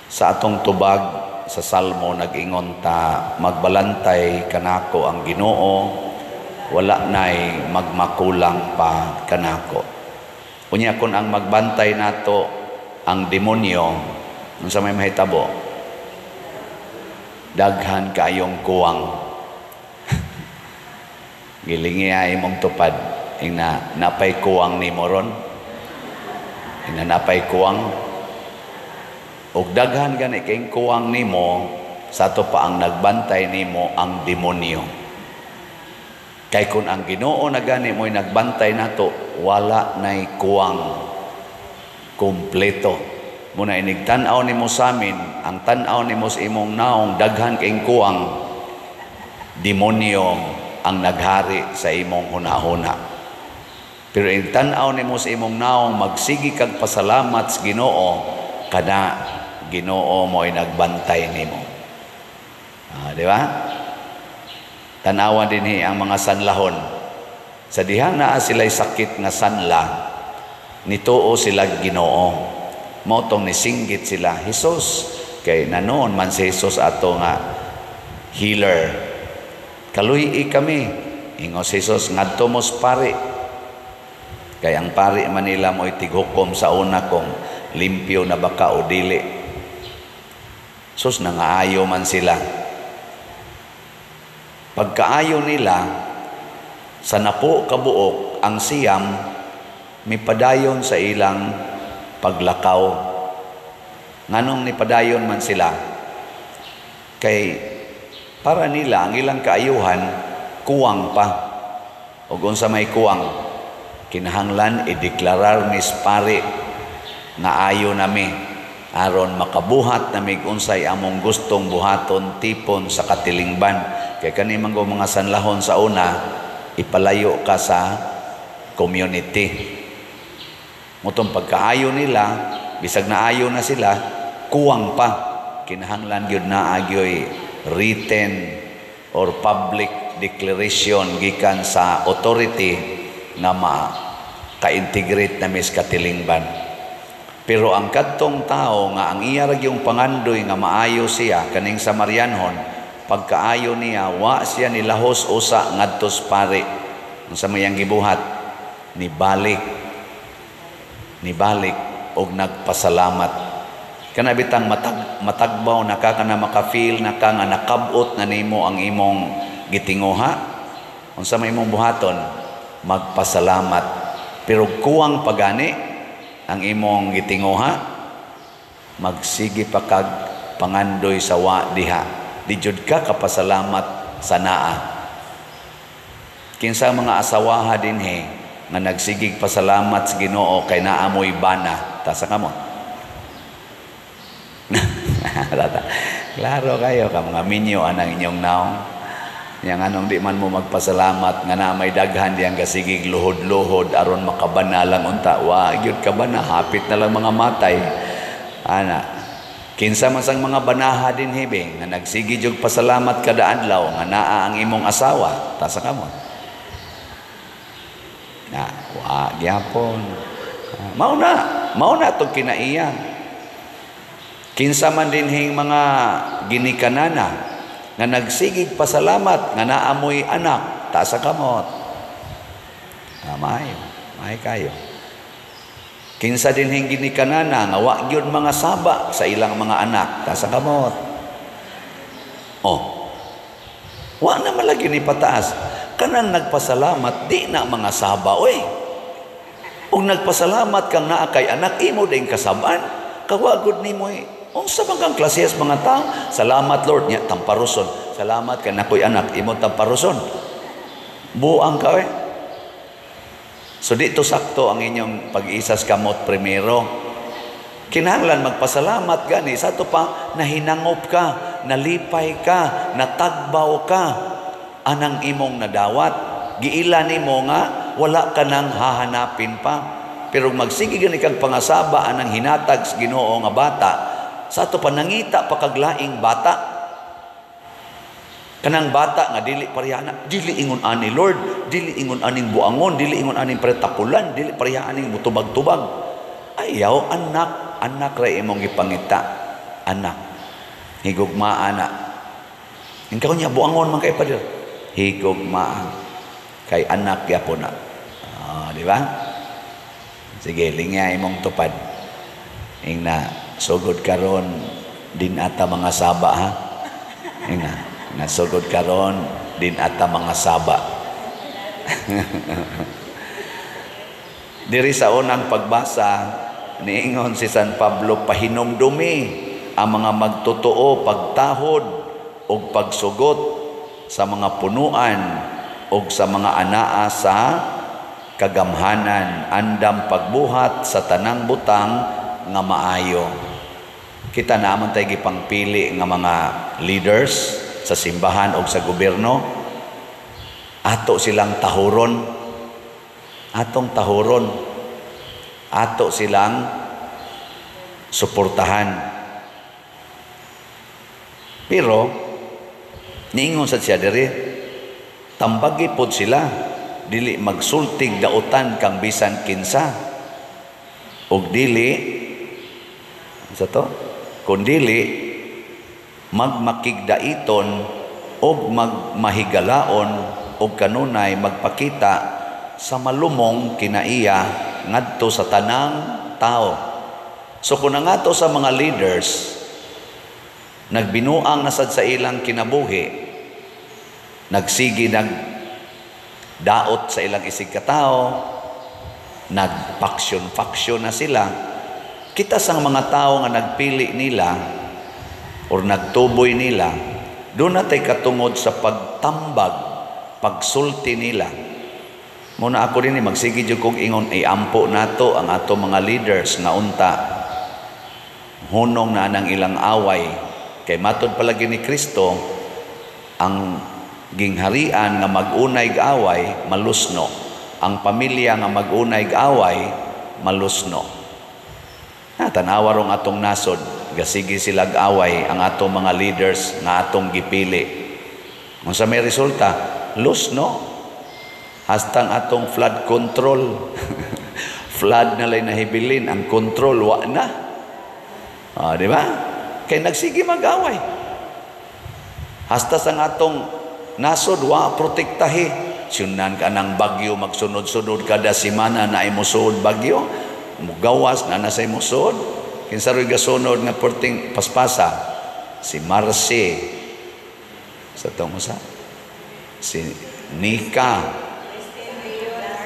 Sa atong tubag sa Salmo, nag-ingon ta, "Magbalantay kanako ang Ginoo, wala nay magmakulang pa kanako." Unya kung ang magbantay nato ang demonyo, unsa may mahitabo? Daghan kaayong kuwang. Gilingi imong tupad, ingna, "Napay kuwang nimo ron?" Ingna, "Napay kuwang?" Og daghan gani kay kuwang nimo sa ato pa ang nagbantay nimo ang demonyo. Kay kung ang Ginoo na gani mo'y nagbantay nato, wala nay kuwang, kumpleto. Muna inig tan-aw nimo sa amin, ang tan-aw nimo sa imong naong daghan kay kuwang, demonyo ang naghari sa imong hunahuna. Pero inig tan-aw nimo sa imong naong, magsigi kag pasalamat sa Ginoo, kana Ginoo mo'y nagbantay nimo. Ah, di ba? Tanawan dinhi ang mga sanlahon. Sa dihang naa sila'y sakit nga sanla, nituo sila Ginoo. Mao tong nisinggit sila, "Jesus," kay nanoon man si Jesus ato nga healer. "Kaluy kami." Ingon si Jesus, "Ngadto mos pari." Kay ang pari Manila mo'y tighukom sa una kung limpyo na baka o dili. Sus, nangaayo man sila. Pagkaayo nila, sa napo kabuok, ang 9 mipadayon sa ilang paglakaw. Nganong nipadayon man sila? Kay para nila ang ilang kaayuhan kuwang pa. Ug unsa may kuwang? Kinahanglan ideklarar mis pari nga ayo nami aron makabuhat nami unsay among gustong buhaton, tipon sa katilingban. Kay kani man mga sanlahon sa una, ipalayo ka sa community. Mutong pagkaayo nila, bisag naayo na sila, kuwang pa. Kinahanglan gyud naa gyoy written or public declaration gikan sa authority nga ma ka-integrate na mis katilingban. Pero ang kadtong tao nga ang iya ra gyung pangandoy nga maayo siya, kaning Samarianhon, pagkaayo niya, wa siya nilahos usa ngadtos pari. Unsa may ang gibuhat? Nibalik. Nibalik og nagpasalamat. Kana bitang matagbaw na ka, kana maka-feel na ka nga nakabot na nimo ang imong gitinguha. Unsa may imong buhaton? Magpasalamat. Pero kuwang pagani ang imong gitinguha, magsige pa kag pangandoy sa wa diha. Di jud ka kapasalamat sa naa. Kinsa mga asawaha dinhi nga nagsigig pasalamat sa Ginoo kay naa mo'y bana? Tasa kamo. Klaro kayo ka mga minyo anang inyong naong. Yang anong di man mo magpasalamat nga na may daghan diyang kasigig luhod-luhod aron makabana lang unta? Wa gyud ka bana, hapit na lang mga matay ana. Kinsa man sang mga banaha din hibe nga nagsigi jud pasalamat kada adlaw nga naa ang imong asawa? Tasa kamo. Na wa gyapon. Mao na tong kinaiya. Kinsa man dinhing mga ginikanana nga nagsigig pasalamat nga naamoy anak? Taasa kamot. Ah, maayo, maayo kayo. Kinsa dinhing ginikanana nga wa gyud mga saba sa ilang mga anak? Taasa kamot. Oh. Wa na malagi ni pataas. Kanang nagpasalamat di na mga saba oy. Ug nagpasalamat kang naa kay anak, imo din kasabaan. Kawagod nimo eh. Unsa man kang klasehas mga tao? "Salamat, Lord," nya tamparuson. "Salamat kay nakoy anak," imo tamparuson. Buang ka eh. So dito sakto ang inyong pag-isas kamot primero. Kinahanglan magpasalamat gani sa ato pa nahinangop ka, nalipay ka, natagbaw ka anang imong nadawat. Giila nimo nga wala ka nang hahanapin pa. Pero magsige gani kang pangasaba anang hinatag sa Ginoo nga bata, sa ato pa nangita pa kag laing bata. Kanang bata nga dili pareha na, dili ingon ani Lord, dili ingon aning buangon, dili ingon aning pretakulan, dili pareha aning mutubag-tubag. Ayaw, anak, anak ra imong gipangita. Anak. Higugmaa na. Ikaw niya, buangon man kay pader. Higugmaa. Kay anak gyapon na. Ah, di ba? Sige, lingya imong tupad. Ingna, sugod karon din ata mga saba, ha. Ingna, nasugod karon din ata mga saba. Diri sa unang pagbasa, niingon si San Pablo, pahinumdumi ang mga magtotoo pagtahod og pagsugot sa mga punuan og sa mga anaa sa kagamhanan, andam pagbuhat sa tanang butang nga maayo. Kita naman tayo gipangpili nga mga leaders sa simbahan o sa gobyerno. Ato silang tahuron. Atong tahuron. Ato silang suportahan. Pero niingon sa siya diri, tambagi pod sila, dili magsultig dautan kang bisan kinsa, ug dili sa to, kun dili magmakigdaiton og magmahigalaon og kanunay magpakita sa malumong kinaiya ngadto sa tanang tao. So kung nangato sa mga leaders nagbinuang nasad sa ilang kinabuhi, nagsigi nag daot sa ilang isig katao, nagfaction-faction na sila, kita sang mga tao nga nagpili nila or nagtuboy nila, doon na tay katungod sa pagtambag, pagsulti nila. Muna ako din magsige jud kog ingon, iampo nato ang ato mga leaders nga unta hunong na nang ilang away. Kay matod palagi ni Kristo, ang gingharian nga mag-unay away malusno, ang pamilya nga mag-unay away malusno. Na tanawa rong atong nasod, gasigi silag away ang atong mga leaders nga atong gipili. Unsa may resulta? Lusno. Hastang atong flood control. Flood na lay nahibilin, ang control wa na. Ah, di ba? Kay nagsige mag-away. Hasta sa atong nasod wa protektahi. Sunan ka ng bagyo, magsunod-sunod kada semana na imusuod bagyo, mugawas na nasa imusuod. Kinsa ro'y gasunod nga perting paspasa? Si Marcy. Sa tong usa? Si Nika.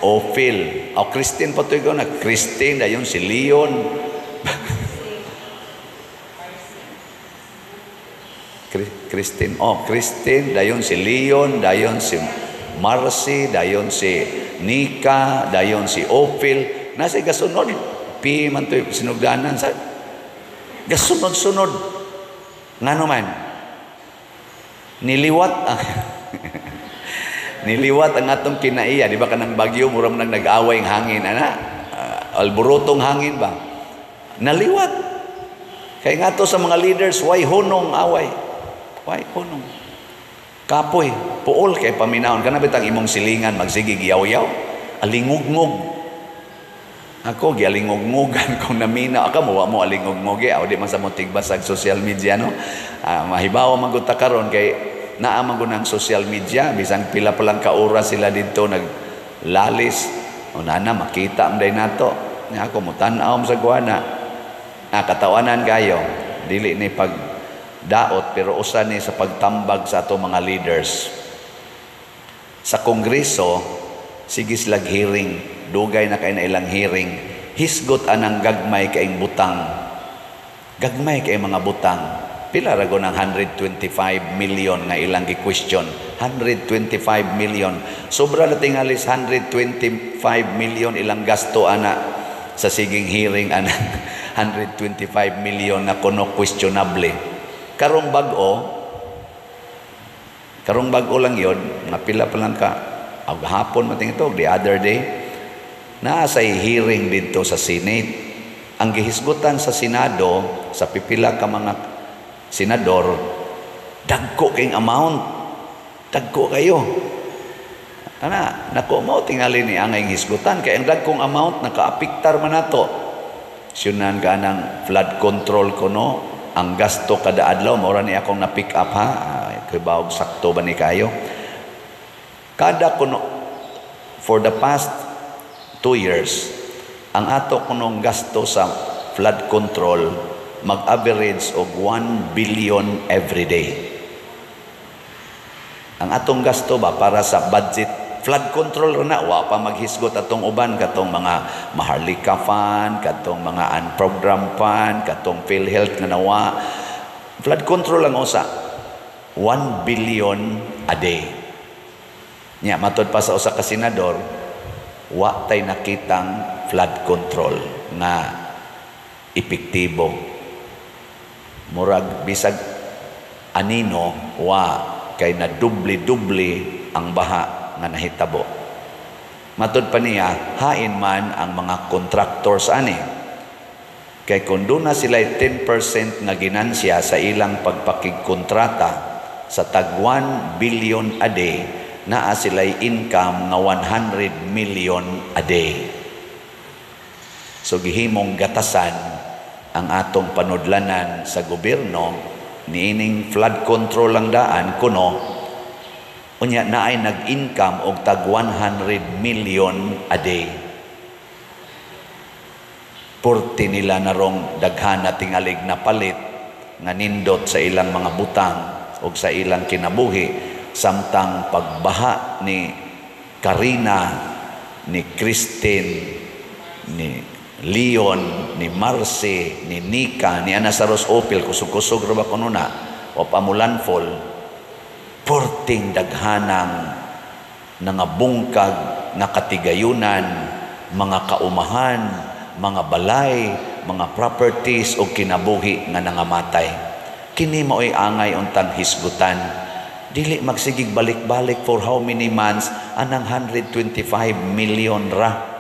Ophil. O Christine pa to na. Christine, dayon si Leon. Christine. Oh, Christine, dayon si Leon, dayon si Marcy, dayon si Nika, dayon si Ophil. Nasa gasunod. Pi man to'y sinugdanan sa gasunod-sunod. Ngano man? Niliwat ang niliwat ang atong kinaiya, di ba kanang bagyo mura man nang nag-away ang hangin ana, alborotong hangin ba? Naliwat. Kay nga to sa mga leaders, why hunong away? Why hunong? Kapoy, puol kay paminahon kana bitang imong silingan magsige giyaw-yaw, alingugngog. Ako gialingugngog kung namina ka mo wa mo alingugngog eh, di man sa mo tigbasag social media no. Mahibaw man gud ta karon kay naa man gud ang social media, bisan pila pa lang ka oras sila didto naglalis. O nana makita man day nato. Nya ako mo tan-aw sa kuana. Na katawanan kayo, dili ni pag daot pero usa ni sa pagtambag sa ato mga leaders. Sa Kongreso sige sila hearing, dugay na kay na ilang hearing, hisgot anang gagmay kaing butang. Gagmay kay mga butang. Pila ra go ng 125 million nga ilang gi-question. 125 million. Sobra na tingalis 125 million ilang gasto ana sa siging hearing ana 125 million na kuno questionable. Karong bag-o lang yon, nga pila pa lang ka og hapon mating ito, the other day, naa sa hearing didto sa Senate. Ang gihisgutan sa Senado, sa pipila ka mga senador, dagko kayong amount. Dagko kayo. Ana, nako mo tingali ni angay hisgutan kay ang dagkong amount nakaapektar man nato. Syunan ka ng flood control kuno, Ang gasto kada adlaw, mao ni akong na pick up ha, kay bawog sakto ba ni kayo. Kada kuno for the past 2 years, ang ato kunong gasto sa flood control mag-average og 1 billion every day. Ang atong gasto ba para sa budget flood control na, wa pa maghisgot atong uban, katong mga Maharlika Fund, katong mga unprogrammed fund, katong PhilHealth nga nawa. Flood control lang usa, 1 billion a day. Nya matod pa sa usa ka senador, wa tay nakitang flood control nga epektibo. Murag bisag anino wa, kay na dubli-dubli ang baha nga nahitabo. Matod pa niya, hain man ang mga contractors ani. Kay kung doon na sila 10% nga ginansya sa ilang pagpakigkontrata sa tag 1 billion a day, naa sila'y income nga 100 million a day. So gihimong gatasan ang atong panudlanan sa gobyerno niining flood control lang daan kuno, unya naay nag-income og tag 100 million a day. Purti nila narong daghan na tingalig na palit nga nindot sa ilang mga butang o sa ilang kinabuhi, samtang pagbaha ni Karina, ni Christine, ni Leon, ni Marce, ni Nika, ni Ana Saros Opil, kusog-kusog ra ba kuno na o pamulanfall, porting daghanang nangabungkag nga katigayunan, mga kaumahan, mga balay, mga properties o kinabuhi nga nangamatay. Kini mao'y angay untang hisgutan. Dili magsigig balik-balik for how many months anang 125 million ra.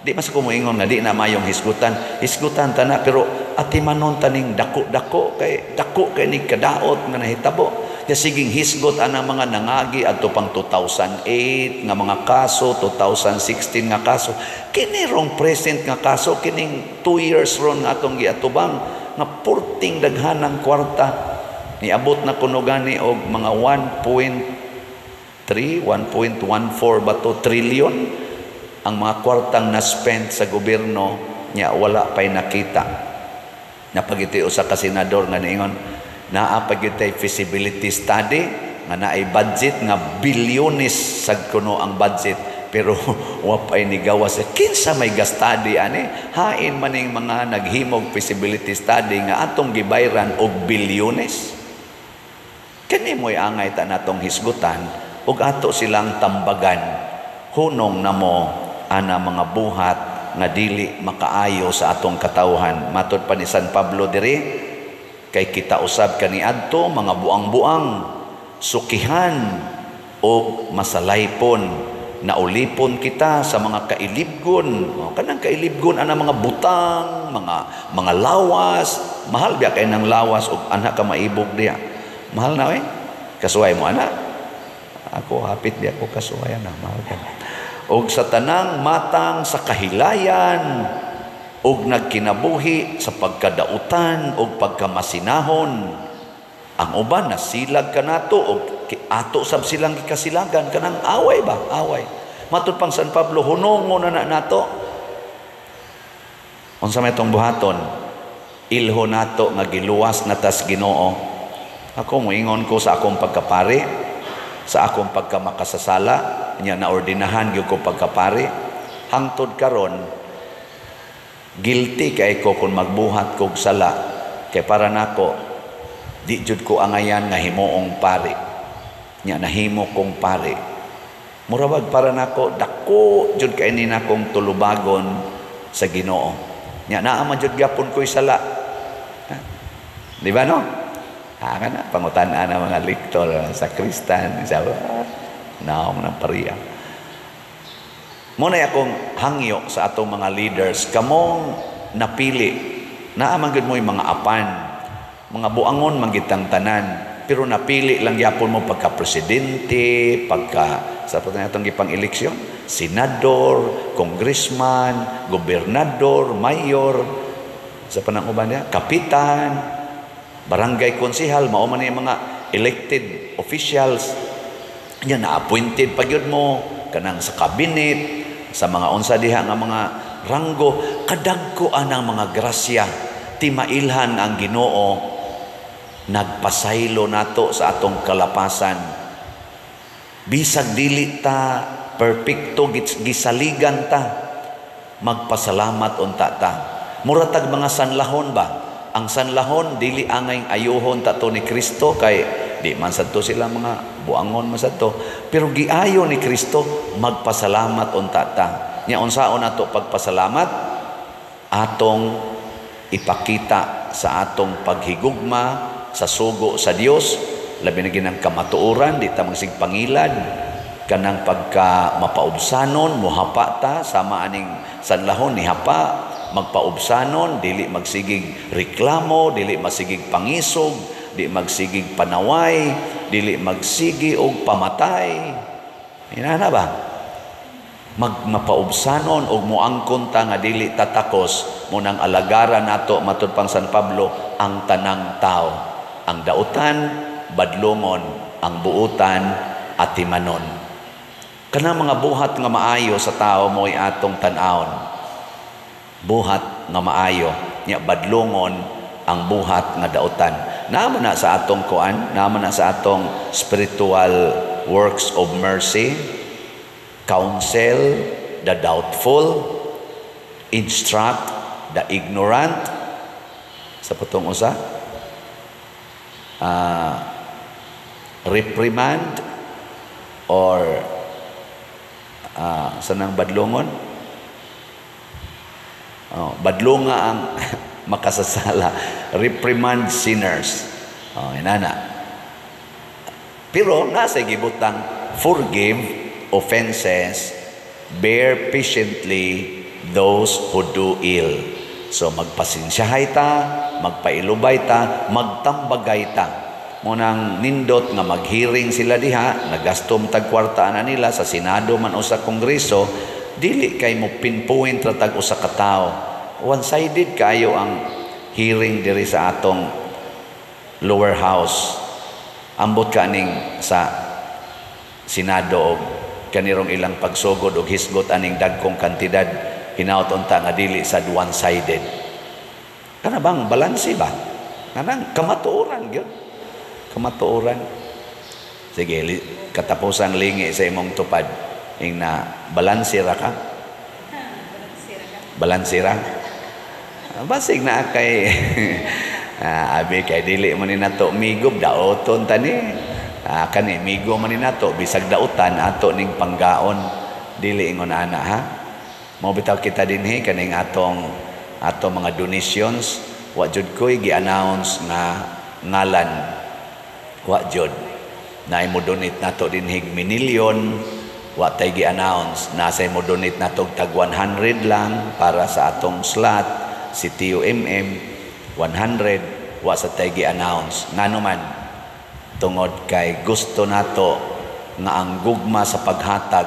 Di mas ko moingon nga di na mayong hisgutan. Hisgutan ta na, pero atimanon taning dako-dako, kay dako kay ni kadaot nga nahitabo. Ya siging hisgot anang mga nangagi adto pang 2008 nga mga kaso, 2016 nga kaso. Kini rong present nga kaso, kining 2 years ron nga atong giatubang nga purting daghanang kwarta. Niabot na kuno gani og mga 1.3, 1.14 ba to trillion ang mga kwartang na-spend sa gobyerno, nya wala pa'y nakita. Napagiti usa ka senador nga niingon, naa pa gyud feasibility study nga naay budget nga bilyones sad kuno ang budget, pero wa pa'y nigawas. Kinsa may ga-study ani? Hain maning mga naghimog feasibility study nga atong gibayran og bilyones. Kini mo'y angay ta natong hisgutan ug ato silang tambagan. Hunong namo ana mga buhat nga dili makaayo sa atong katawhan. Matod pa ni San Pablo diri, kay kita usab kaniadto mga buang-buang, sukihan og masalaypon, naulipon kita sa mga kailibgon. O, kanang kailibgon ana mga butang, mga lawas. Mahal biya kay nang lawas og anak ka maibog diya. Mahal na eh. Kasuway mo ana. Ako hapit biya ko kasuway na mahal ka. Og sa tanang matang sa kahilayan og nagkinabuhi sa pagkadautan og pagkamasinahon. Ang uban nasilag kanato og ato sab silang gikasilagan, kanang away ba, away. Matud pang San Pablo, hunongo na na nato. Unsa may itong buhaton? Ilho nato nga giluwas na tas Ginoo. Ako moingon ko sa akong pagkapari, sa akong pagkamakasasala, nya naordinahan gyud ko pagkapari. Hangtod karon guilty kay ko kung magbuhat kog sala, kay para nako di jud ko angayan nga himuong pari. Nya nahimo kong pari. Murabag para nako dako jud kay ni nakong tulubagon sa Ginoo. Nya naa man jud gyapon ko'y sala. Ha? Di ba no? Ha kana pangutan-an ang mga lektor sa kristan sa naong ng pariya. Muna akong hangyo sa atong mga leaders, kamong napili, naa man gyud mo'y mga apan, mga buangon man gitang tanan, pero napili lang gyapon mo pagka presidente, pagka sa pa atong gipang eleksyon, senador, congressman, gobernador, mayor, sa panang uban niya, kapitan. Barangay konsehal, mao man ni mga elected officials. Nya na appointed pa gyud mo kanang sa cabinet, sa mga unsa diha nga mga ranggo, kadagko anang mga grasya. Timailhan ang Ginoo nagpasaylo nato sa atong kalapasan. Bisag dili ta perpekto, gisaligan ta, magpasalamat unta ta. Mura tag mga sanlahon ba? Ang sanlahon dili angay ayuhon ta to ni Kristo kay di man sadto sila mga buangon man sadto, pero giayo ni Kristo, magpasalamat unta ta. Nya unsaon nato pagpasalamat? Atong ipakita sa atong paghigugma sa sugo sa Dios, labi na ginang kamatuoran, di ta magsig pangilad, kanang pagka mapaubsanon, muhapa ta sama aning sanlahon nihapa, magpaubsanon, dili magsigig reklamo, dili masigig pangisog, di magsigig panaway, dili magsigi og pamatay. Inana ba? Magmapaubsanon og moangkon ta nga dili tatakos, munang alagaran nato matud pang San Pablo ang tanang tao. Ang dautan badlongon, ang buutan atimanon. Kana mga buhat nga maayo sa tao mo'y atong tan-awon. Buhat nga maayo, nya badlongon ang buhat nga dautan. Naa man na sa atong kuan, naa man na sa atong spiritual works of mercy, counsel the doubtful, instruct the ignorant, sa putong usa, reprimand or sa nang badlongon. Oh, badlonga ang makasasala, reprimand sinners. Oh, inana. Pero nasa gibutang forgive offenses, bear patiently those who do ill. So magpasensyahay ta, magpailubay ta, magtambagay ta. Munang nindot nga maghearing sila diha, nagastom tag kwarta na nila sa Senado man o sa Kongreso, dili kay mo pinpoint ra tag usa ka tawo. One-sided kayo ang hearing diri sa atong lower house. Ambot ka aning sa Senado og kanirong ilang pagsugod og hisgot aning dagkong kantidad, hinaut unta nga dili sad one-sided. Kana bang balanse ba? Kanang kamatuoran gyud. Kamatuoran. Sige, katapusang lingi sa imong tupad. Ing na balanse ra ka? Balanse ra? Basig na kay abi kay dili man ni nato migob daoton tani. Kani migo man ni nato bisag dautan ato ning panggaon, dili ingon ana ha. Mao bitaw kita dinhi kaning atong ato mga donations, wa jud koy gi-announce nga ngalan. Wa jud. Naay mo donate nato dinhi minilyon, wa tay gi-announce. Nasay mo donate nato tag 100 lang para sa atong slot si TUMM 100, wa sa tay gi-announce. Ngano man, tungod kay gusto nato nga ang gugma sa paghatag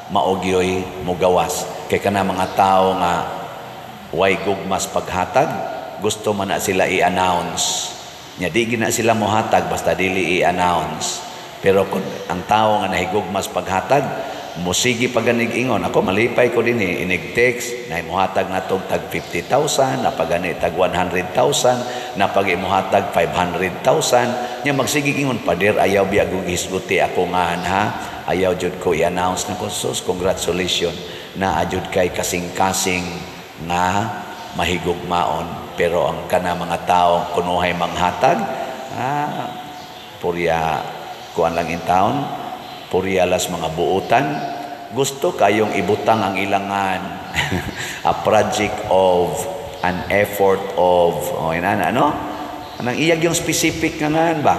maogyoy mugawas. Kay kana mga tawo nga way gugma sa paghatag, gusto man na sila i-announce. Nya di gina sila mohatag basta dili i-announce. Pero kung ang tawo nga nahigugma sa paghatag, musigi pa ganig ingon, ako malipay ko dinhi, inig text, na imuhatag na tog tag 50,000, napagani tag 100,000, napag imuhatag 500,000, nya magsigi ingon, "Pader, ayaw biya og hisguti ako ngahan ha, ayaw jud ko i-announce na ko." Sus, congratulations, naa jud kay kasing-kasing nga mahigugmaon. Pero ang kana mga tao kunuhay manghatag, purya kuan lang in town, purya las mga buutan, gusto kayong ibutang ang ilangan. A project of, an effort of, oh, inana, ano? Anang iyag yung specific nga ngan ba?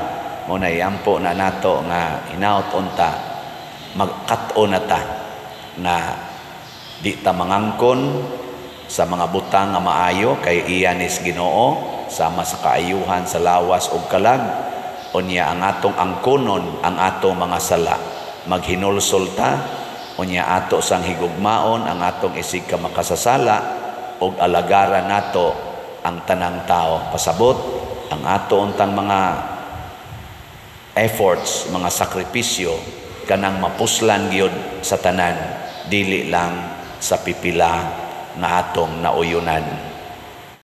Mo na iampo na nato nga inaut unta, magkat-o na ta, na di ta mangangkon sa mga butang nga maayo kay iyanis Ginoo sama sa kaayuhan sa lawas ug kalag. Unya ang atong angkonon ang atong mga sala, maghinulsol ta, unya ato sang higugmaon ang atong isig ka makasasala ug alagaran nato ang tanang tao. Pasabot. Ang ato untang mga efforts, mga sakripisyo, kanang mapuslan gyud sa tanan, dili lang sa pipila nga atong nauyunan.